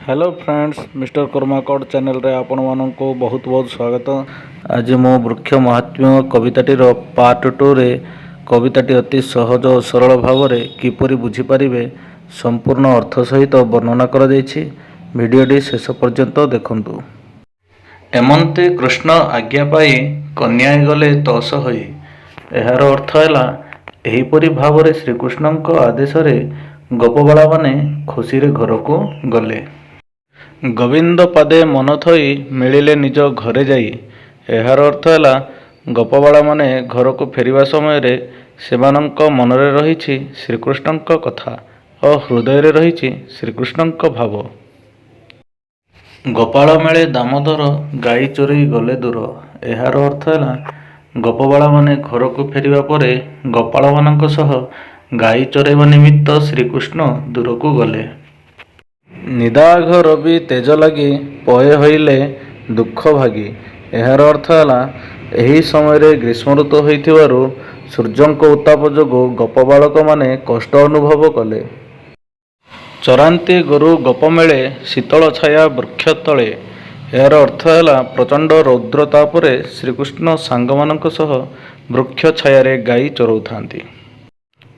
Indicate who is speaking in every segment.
Speaker 1: Hello friends, mister କର୍ମାକଡ଼ ଚ୍ୟାନେଲରେ ଆପଣମାନଙ୍କୁ ବହୁତ ବହୁତ ସ୍ୱାଗତ। ଆଜି ମୁଁ ବୃକ୍ଷ ମହାତ୍ମ୍ୟ କବିତାଟିର ପାର୍ଟ ଟୁରେ କବିତାଟି ଅତି ସହଜ ଓ ସରଳ ଭାବରେ କିପରି ବୁଝିପାରିବେ, ସମ୍ପୂର୍ଣ୍ଣ ଅର୍ଥ ସହିତ ବର୍ଣ୍ଣନା କରାଯାଇଛି। ଭିଡ଼ିଓଟି ଶେଷ ପର୍ଯ୍ୟନ୍ତ ଦେଖନ୍ତୁ। ଏମନ୍ତେ କୃଷ୍ଣ ଆଜ୍ଞା ପାଇ କନ୍ୟାଏ ଗଲେ ତୋଷ ହୋଇ। ଏହାର ଅର୍ଥ ହେଲା, ଏହିପରି ଭାବରେ ଶ୍ରୀକୃଷ୍ଣଙ୍କ ଆଦେଶରେ ଗୋପବାଳାମାନେ ଖୁସିରେ ଘରକୁ ଗଲେ। ଗୋବିନ୍ଦ ପାଦେ ମନ ଥୋଇ ମିଳିଲେ ନିଜ ଘରେ ଯାଇ। ଏହାର ଅର୍ଥ ହେଲା, ଗୋପବାଳାମାନେ ଘରକୁ ଫେରିବା ସମୟରେ ସେମାନଙ୍କ ମନରେ ରହିଛି ଶ୍ରୀକୃଷ୍ଣଙ୍କ କଥା ଓ ହୃଦୟରେ ରହିଛି ଶ୍ରୀକୃଷ୍ଣଙ୍କ ଭାବ। ଗୋପାଳ ମେଳେ ଦାମୋଦର ଗାଈ ଚରେଇ ଗଲେ ଦୂର। ଏହାର ଅର୍ଥ ହେଲା, ଗୋପବାଳାମାନେ ଘରକୁ ଫେରିବା ପରେ ଗୋପାଳମାନଙ୍କ ସହ ଗାଈ ଚରାଇବା ନିମିତ୍ତ ଶ୍ରୀକୃଷ୍ଣ ଦୂରକୁ ଗଲେ। ନିଦାଘ ରବି ତେଜ ଲାଗି ପୟେ ହୋଇଲେ ଦୁଃଖ ଭାଗୀ। ଏହାର ଅର୍ଥ ହେଲା, ଏହି ସମୟରେ ଗ୍ରୀଷ୍ମ ଋତୁ ହୋଇଥିବାରୁ ସୂର୍ଯ୍ୟଙ୍କ ଉତ୍ତାପ ଯୋଗୁଁ ଗୋପ ବାଳକମାନେ କଷ୍ଟ ଅନୁଭବ କଲେ। ଚରାନ୍ତି ଗୋରୁ ଗୋପମେଳେ ଶୀତଳ ଛାୟା ବୃକ୍ଷତଳେ। ଏହାର ଅର୍ଥ ହେଲା, ପ୍ରଚଣ୍ଡ ରୌଦ୍ର ତାପରେ ଶ୍ରୀକୃଷ୍ଣ ସାଙ୍ଗମାନଙ୍କ ସହ ବୃକ୍ଷ ଛାୟାରେ ଗାଈ ଚରାଉଥାନ୍ତି।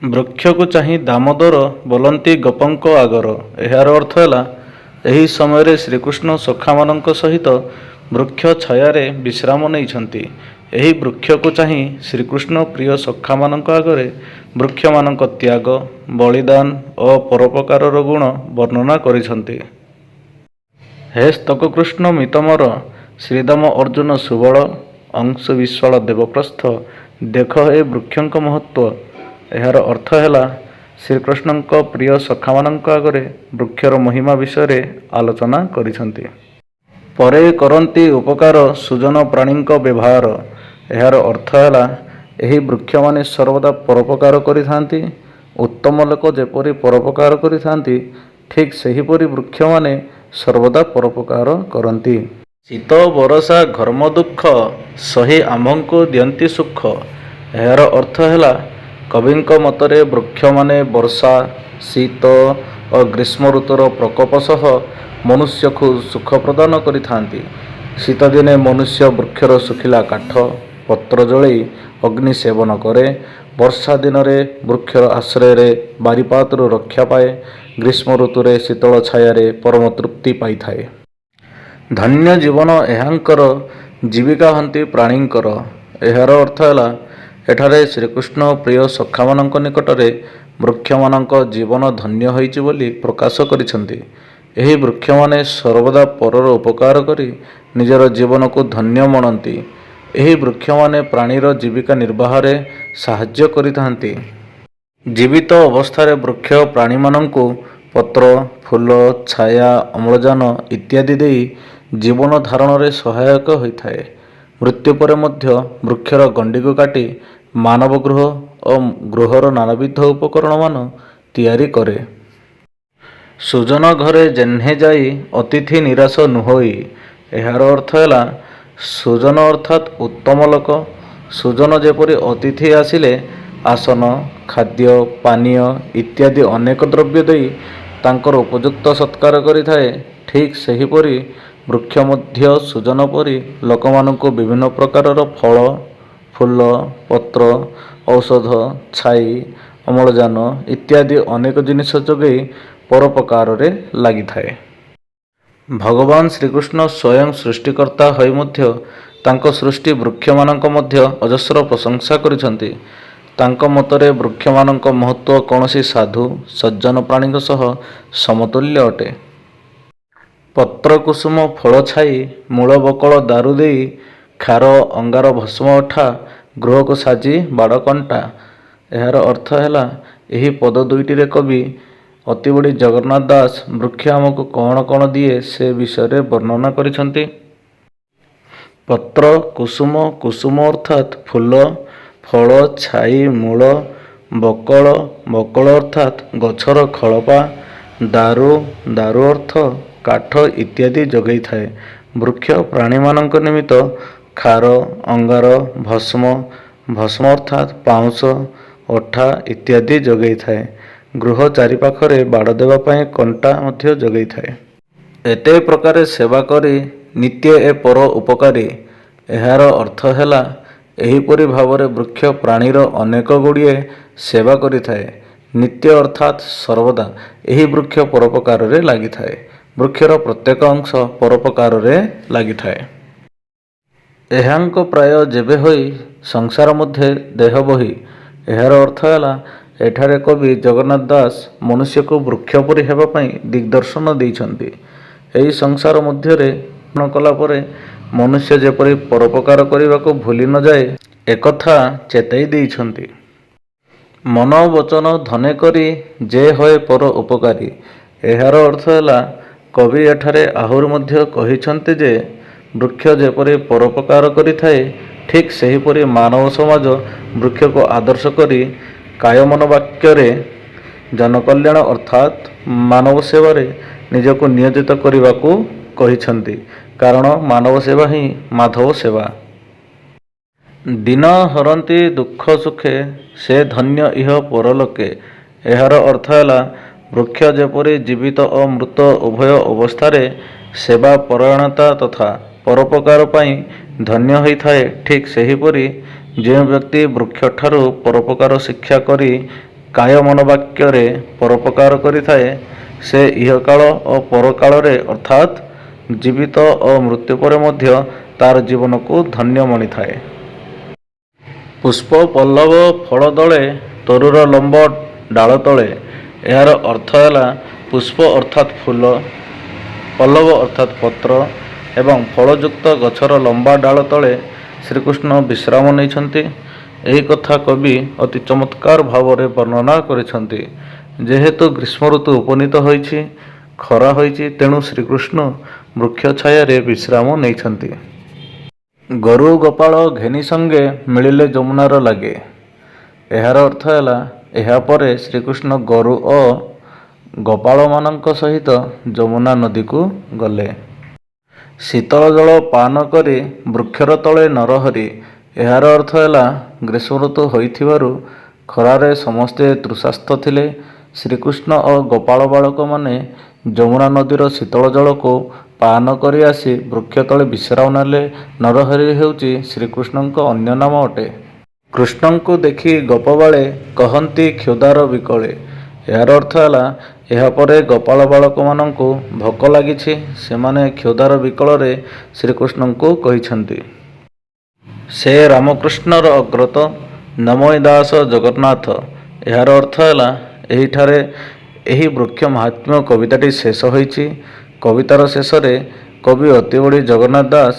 Speaker 1: ବୃକ୍ଷକୁ ଚାହିଁ ଦାମୋଦର ବୋଲନ୍ତି ଗୋପଙ୍କ ଆଗର। ଏହାର ଅର୍ଥ ହେଲା, ଏହି ସମୟରେ ଶ୍ରୀକୃଷ୍ଣ ସଖାମାନଙ୍କ ସହିତ ବୃକ୍ଷ ଛାୟାରେ ବିଶ୍ରାମ ନେଇଛନ୍ତି। ଏହି ବୃକ୍ଷକୁ ଚାହିଁ ଶ୍ରୀକୃଷ୍ଣ ପ୍ରିୟ ସଖାମାନଙ୍କ ଆଗରେ ବୃକ୍ଷମାନଙ୍କ ତ୍ୟାଗ, ବଳିଦାନ ଓ ପରୋପକାରର ଗୁଣ ବର୍ଣ୍ଣନା କରିଛନ୍ତି। ହେ ସ୍ତକ କୃଷ୍ଣ ମିତ ମୋର ଶ୍ରୀଦାମ ଅର୍ଜୁନ ସୁବଳ ଅଂଶୁ ବିଶ୍ୱାଳ ଦେବପ୍ରସ୍ଥ ଦେଖ ଏ ବୃକ୍ଷଙ୍କ ମହତ୍ତ୍ୱ। ଏହାର ଅର୍ଥ ହେଲା, ଶ୍ରୀକୃଷ୍ଣଙ୍କ ପ୍ରିୟ ସଖାମାନଙ୍କ ଆଗରେ ବୃକ୍ଷର ମହିମା ବିଷୟରେ ଆଲୋଚନା କରିଛନ୍ତି। ପରେ କରନ୍ତି ଉପକାର ସୁଜନ ପ୍ରାଣୀଙ୍କ ବ୍ୟବହାର। ଏହାର ଅର୍ଥ ହେଲା, ଏହି ବୃକ୍ଷମାନେ ସର୍ବଦା ପରୋପକାର କରିଥାନ୍ତି। ଉତ୍ତମ ଲୋକ ଯେପରି ପରୋପକାର କରିଥାନ୍ତି, ଠିକ୍ ସେହିପରି ବୃକ୍ଷମାନେ ସର୍ବଦା ପରୋପକାର କରନ୍ତି। ଶୀତ ବରଷା ଘର୍ମ ଦୁଃଖ ସହି ଆମ୍ଭଙ୍କୁ ଦିଅନ୍ତି ସୁଖ। ଏହାର ଅର୍ଥ ହେଲା, କବିଙ୍କ ମତରେ ବୃକ୍ଷମାନେ ବର୍ଷା, ଶୀତ ଓ ଗ୍ରୀଷ୍ମ ଋତୁର ପ୍ରକୋପ ସହ ମନୁଷ୍ୟକୁ ସୁଖ ପ୍ରଦାନ କରିଥାନ୍ତି। ଶୀତଦିନେ ମନୁଷ୍ୟ ବୃକ୍ଷର ଶୁଖିଲା କାଠ, ପତ୍ର ଜଳାଇ ଅଗ୍ନି ସେବନ କରେ। ବର୍ଷା ଦିନରେ ବୃକ୍ଷର ଆଶ୍ରୟରେ ବାରିପାତରୁ ରକ୍ଷା ପାଏ। ଗ୍ରୀଷ୍ମ ଋତୁରେ ଶୀତଳ ଛାୟାରେ ପରମ ତୃପ୍ତି ପାଇଥାଏ। ଧନ୍ୟ ଜୀବନ ଏହାଙ୍କର ଜୀବିକା ହୋନ୍ତି ପ୍ରାଣୀଙ୍କର। ଏହାର ଅର୍ଥ ହେଲା, ଏଠାରେ ଶ୍ରୀକୃଷ୍ଣ ପ୍ରିୟ ସଖାମାନଙ୍କ ନିକଟରେ ବୃକ୍ଷମାନଙ୍କ ଜୀବନ ଧନ୍ୟ ହୋଇଛି ବୋଲି ପ୍ରକାଶ କରିଛନ୍ତି। ଏହି ବୃକ୍ଷମାନେ ସର୍ବଦା ପରର ଉପକାର କରି ନିଜର ଜୀବନକୁ ଧନ୍ୟ ମଣନ୍ତି। ଏହି ବୃକ୍ଷମାନେ ପ୍ରାଣୀର ଜୀବିକା ନିର୍ବାହରେ ସାହାଯ୍ୟ କରିଥାନ୍ତି। ଜୀବିତ ଅବସ୍ଥାରେ ବୃକ୍ଷ ପ୍ରାଣୀମାନଙ୍କୁ ପତ୍ର, ଫୁଲ, ଛାୟା, ଅମ୍ଳଜାନ ଇତ୍ୟାଦି ଦେଇ ଜୀବନ ଧାରଣରେ ସହାୟକ ହୋଇଥାଏ। ମୃତ୍ୟୁ ପରେ ମଧ୍ୟ ବୃକ୍ଷର ଗଣ୍ଡିକୁ କାଟି ମାନବ ଗୃହ ଓ ଗୃହର ନାନାବିଧ ଉପକରଣମାନ ତିଆରି କରେ। ସୁଜନ ଘରେ ଯେହ୍ନେ ଯାଇ ଅତିଥି ନିରାଶ ନୁହୋଇ। ଏହାର ଅର୍ଥ ହେଲା, ସୁଜନ ଅର୍ଥାତ୍ ଉତ୍ତମ ଲୋକ। ସୁଜନ ଯେପରି ଅତିଥି ଆସିଲେ ଆସନ, ଖାଦ୍ୟ, ପାନୀୟ ଇତ୍ୟାଦି ଅନେକ ଦ୍ରବ୍ୟ ଦେଇ ତାଙ୍କର ଉପଯୁକ୍ତ ସତ୍କାର କରିଥାଏ, ଠିକ୍ ସେହିପରି ବୃକ୍ଷ ମଧ୍ୟ ସୁଜନ ପରି ଲୋକମାନଙ୍କୁ ବିଭିନ୍ନ ପ୍ରକାରର ଫଳ, ଫୁଲ, ପତ୍ର, ଔଷଧ, ଛାଇ, ଅମ୍ଳଜାନ ଇତ୍ୟାଦି ଅନେକ ଜିନିଷ ଯୋଗାଇ ପରୋପକାରରେ ଲାଗିଥାଏ। ଭଗବାନ ଶ୍ରୀକୃଷ୍ଣ ସ୍ୱୟଂ ସୃଷ୍ଟିକର୍ତ୍ତା ହୋଇ ମଧ୍ୟ ତାଙ୍କ ସୃଷ୍ଟି ବୃକ୍ଷମାନଙ୍କ ମଧ୍ୟ ଅଜସ୍ର ପ୍ରଶଂସା କରିଛନ୍ତି। ତାଙ୍କ ମତରେ ବୃକ୍ଷମାନଙ୍କ ମହତ୍ତ୍ୱ କୌଣସି ସାଧୁ, ସଜ୍ଜନ ପ୍ରାଣୀଙ୍କ ସହ ସମତୁଲ୍ୟ ଅଟେ। ପତ୍ର କୁସୁମ ଫଳ ଛାଇ ମୂଳ ବକଳ ଦାରୁ ଦେଇ ଖାର ଅଙ୍ଗାର ଭସ୍ମ ଅଠା ଗୃହକୁ ସାଜି ବାଡ଼ କଣ୍ଟା। ଏହାର ଅର୍ଥ ହେଲା, ଏହି ପଦ ଦୁଇଟିରେ କବି ଅତିବଡ଼ି ଜଗନ୍ନାଥ ଦାସ ବୃକ୍ଷ ଆମକୁ କ'ଣ କ'ଣ ଦିଏ ସେ ବିଷୟରେ ବର୍ଣ୍ଣନା କରିଛନ୍ତି। ପତ୍ର, କୁସୁମ, କୁସୁମ ଅର୍ଥାତ୍ ଫୁଲ, ଫଳ, ଛାଇ, ମୂଳ, ବକଳ, ବକଳ ଅର୍ଥାତ୍ ଗଛର ଖୋଳପା, ଦାରୁ, ଦାରୁ ଅର୍ଥ କାଠ ଇତ୍ୟାଦି ଯୋଗାଇଥାଏ। ବୃକ୍ଷ ପ୍ରାଣୀମାନଙ୍କ ନିମିତ୍ତ ଖାର, ଅଙ୍ଗାର, ଭସ୍ମ, ଭସ୍ମ ଅର୍ଥାତ୍ ପାଉଁଶ, ଅଠା ଇତ୍ୟାଦି ଯୋଗାଇଥାଏ। ଗୃହ ଚାରିପାଖରେ ବାଡ଼ ଦେବା ପାଇଁ କଣ୍ଟା ମଧ୍ୟ ଯୋଗାଇଥାଏ। ଏତେ ପ୍ରକାରେ ସେବା କରି ନିତ୍ୟେ ଏ ପର ଉପକାରୀ। ଏହାର ଅର୍ଥ ହେଲା, ଏହିପରି ଭାବରେ ବୃକ୍ଷ ପ୍ରାଣୀର ଅନେକଗୁଡ଼ିଏ ସେବା କରିଥାଏ। ନିତ୍ୟ ଅର୍ଥାତ୍ ସର୍ବଦା ଏହି ବୃକ୍ଷ ପରୋପକାରରେ ଲାଗିଥାଏ। ବୃକ୍ଷର ପ୍ରତ୍ୟେକ ଅଂଶ ପରୋପକାରରେ ଲାଗିଥାଏ। ଏହାଙ୍କ ପ୍ରାୟ ଯେବେ ହୋଇ ସଂସାର ମଧ୍ୟେ ଦେହ ବହି। ଏହାର ଅର୍ଥ ହେଲା, ଏଠାରେ କବି ଜଗନ୍ନାଥ ଦାସ ମନୁଷ୍ୟକୁ ବୃକ୍ଷ ପରି ହେବା ପାଇଁ ଦିଗ୍ଦର୍ଶନ ଦେଇଛନ୍ତି। ଏହି ସଂସାର ମଧ୍ୟରେ କଲା ପରେ ମନୁଷ୍ୟ ଯେପରି ପରୋପକାର କରିବାକୁ ଭୁଲି ନ ଯାଏ, ଏକଥା ଚେତାଇ ଦେଇଛନ୍ତି। ମନ ବଚନ ଧନେ କରି ଯେ ହଏ ପର ଉପକାରୀ। ଏହାର ଅର୍ଥ ହେଲା, କବି ଏଠାରେ ଆହୁରି ମଧ୍ୟ କହିଛନ୍ତି ଯେ ବୃକ୍ଷ ଯେପରି ପରୋପକାର କରିଥାଏ, ଠିକ୍ ସେହିପରି ମାନବ ସମାଜ ବୃକ୍ଷକୁ ଆଦର୍ଶ କରି କାୟମନୋବାକ୍ୟରେ ଜନକଲ୍ୟାଣ ଅର୍ଥାତ୍ ମାନବ ସେବାରେ ନିଜକୁ ନିୟୋଜିତ କରିବାକୁ କହିଛନ୍ତି। କାରଣ ମାନବ ସେବା ହିଁ ମାଧବ ସେବା। ଦୀନ ହରନ୍ତି ଦୁଃଖ ସୁଖେ ସେ ଧନ୍ୟ ଇହ ପରଲୋକେ। ଏହାର ଅର୍ଥ ହେଲା, ବୃକ୍ଷ ଯେପରି ଜୀବିତ ଓ ମୃତ ଉଭୟ ଅବସ୍ଥାରେ ସେବା ପରାୟଣତା ତଥା ପରୋପକାର ପାଇଁ ଧନ୍ୟ ହୋଇଥାଏ, ଠିକ୍ ସେହିପରି ଯେଉଁ ବ୍ୟକ୍ତି ବୃକ୍ଷଠାରୁ ପରୋପକାର ଶିକ୍ଷା କରି କାୟମନୋବାକ୍ୟରେ ପରୋପକାର କରିଥାଏ, ସେ ଇହକାଳ ଓ ପରକାଳରେ ଅର୍ଥାତ୍ ଜୀବିତ ଓ ମୃତ୍ୟୁ ପରେ ମଧ୍ୟ ତା'ର ଜୀବନକୁ ଧନ୍ୟ ମଣିଥାଏ। ପୁଷ୍ପ ପଲ୍ଲବ ଫଳ ଦଳେ ତରୁର ଲମ୍ବ ଡାଳ ତଳେ। ଏହାର ଅର୍ଥ ହେଲା, ପୁଷ୍ପ ଅର୍ଥାତ୍ ଫୁଲ, ପଲ୍ଲବ ଅର୍ଥାତ୍ ପତ୍ର ଏବଂ ଫଳଯୁକ୍ତ ଗଛର ଲମ୍ବା ଡାଳ ତଳେ ଶ୍ରୀକୃଷ୍ଣ ବିଶ୍ରାମ ନେଇଛନ୍ତି। ଏହି କଥା କବି ଅତି ଚମତ୍କାର ଭାବରେ ବର୍ଣ୍ଣନା କରିଛନ୍ତି। ଯେହେତୁ ଗ୍ରୀଷ୍ମ ଋତୁ ଉପନୀତ ହୋଇଛି, ଖରା ହୋଇଛି, ତେଣୁ ଶ୍ରୀକୃଷ୍ଣ ବୃକ୍ଷ ଛାୟାରେ ବିଶ୍ରାମ ନେଇଛନ୍ତି। ଗୋରୁ ଗୋପାଳ ଘେନି ସଙ୍ଗେ ମିଳିଲେ ଯମୁନାର ଲାଗେ। ଏହାର ଅର୍ଥ ହେଲା, ଏହାପରେ ଶ୍ରୀକୃଷ୍ଣ ଗୋରୁ ଓ ଗୋପାଳମାନଙ୍କ ସହିତ ଯମୁନା ନଦୀକୁ ଗଲେ। ଶୀତଳ ଜଳ ପାନ କରି ବୃକ୍ଷର ତଳେ ନରହରି। ଏହାର ଅର୍ଥ ହେଲା, ଗ୍ରୀଷ୍ମଋତୁ ହୋଇଥିବାରୁ ଖରାରେ ସମସ୍ତେ ତୃଷାର୍ତ୍ତ ଥିଲେ। ଶ୍ରୀକୃଷ୍ଣ ଓ ଗୋପାଳ ବାଳକମାନେ ଯମୁନା ନଦୀର ଶୀତଳ ଜଳକୁ ପାନ କରି ଆସି ବୃକ୍ଷ ତଳେ ବିଶ୍ରାମ ନେଲେ। ନରହରି ହେଉଛି ଶ୍ରୀକୃଷ୍ଣଙ୍କ ଅନ୍ୟ ନାମ ଅଟେ। କୃଷ୍ଣଙ୍କୁ ଦେଖି ଗୋପବାଳେ କହନ୍ତି କ୍ଷୁଧାର ବିକଳେ। ଏହାର ଅର୍ଥ ହେଲା, ଏହାପରେ ଗୋପାଳ ବାଳକମାନଙ୍କୁ ଭୋକ ଲାଗିଛି। ସେମାନେ କ୍ଷୁଧାର ବିକଳରେ ଶ୍ରୀକୃଷ୍ଣଙ୍କୁ କହିଛନ୍ତି। ସେ ରାମକୃଷ୍ଣର ଅଗ୍ରତ ନମଇ ଦାସ ଜଗନ୍ନାଥ। ଏହାର ଅର୍ଥ ହେଲା, ଏହିଠାରେ ଏହି ବୃକ୍ଷ ମାହାତ୍ମ୍ୟ କବିତାଟି ଶେଷ ହୋଇଛି। କବିତାର ଶେଷରେ କବି ଅତିବଡ଼ି ଜଗନ୍ନାଥ ଦାସ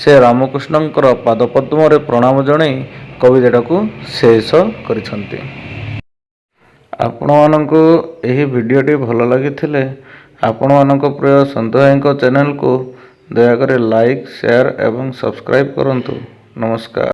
Speaker 1: ସେ ରାମକୃଷ୍ଣଙ୍କର ପାଦପଦ୍ମରେ ପ୍ରଣାମ ଜଣାଇ କବିତାଟିକୁ ଶେଷ କରିଛନ୍ତି। ଆପଣମାନଙ୍କୁ ଏହି ଭିଡ଼ିଓଟି ଭଲ ଲାଗିଥିଲେ ଆପଣମାନଙ୍କ ପ୍ରିୟ ସନ୍ତୁ ଭାଇଙ୍କ ଚ୍ୟାନେଲକୁ ଦୟାକରି ଲାଇକ୍, ସେୟାର ଏବଂ ସବସ୍କ୍ରାଇବ୍ କରନ୍ତୁ। ନମସ୍କାର।